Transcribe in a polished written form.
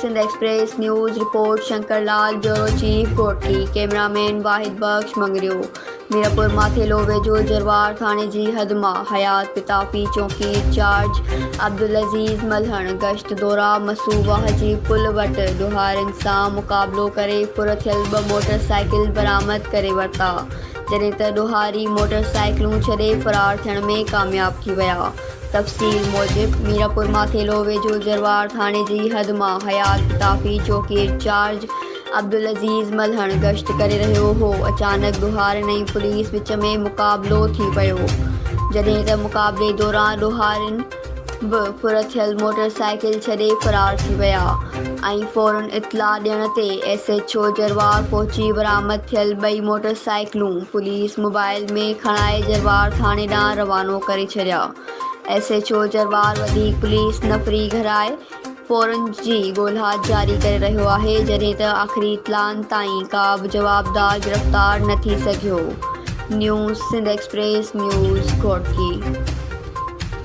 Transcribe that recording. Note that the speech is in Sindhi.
Sindh express news, report Shankar Lal, bureau chief Ghotki, cameraman Wahid Bakhsh Mangrio, Mirpur Mathelo ويجهو جروار ٿاڻي جي حد مان حيات پتافي چونڪي انچارج عبدالعزيز ملهڻ گشت دوران مسو واهه جي پل وٽ ڏوهارين سان مقابلو ڪري ڦر ٿيل ٻه موٽر سائيڪل برآمد ڪري ورتا جڏهن ته ڏوهاري موٽر سائيڪلون ڇڏي فرار ٿيڻ ۾ ڪامياب ٿي ويا. تفصيل موجب ميرپور ماٿيلو ويجهو جروار ٿاڻي جي حد مان حيات پتافي چوڪي انچارج عبدالعزيز ملهڻ گشت ڪري رهيو هو اچانڪ ڏوهارين ۽ پوليس وچ ۾ مقابلو ٿي پيو جڏهن ته مقابلي دوران ڏوهارين به ڦر ٿيل موٽر سائيڪل ڇڏي فرار ٿي ويا ۽ فورن اطلاع ڏيڻ تي ايس ايڇ او جروار پهچي برآمد ٿيل ٻئي موٽر سائيڪلون پوليس موبائل ۾ کڻائي جروار ٿاڻي ڏانهن روانو ڪري ڇڏيا. ايس ايڇ او جروار وڌيڪ پوليس نفري گهرائي ڦورن جي ڳولها جاري ڪري رهيو آهي جڏهن ته آخري اطلاعن تائين ڪا به جوابدار گرفتار نه ٿي سگهيو. News Sindh express news Ghotki.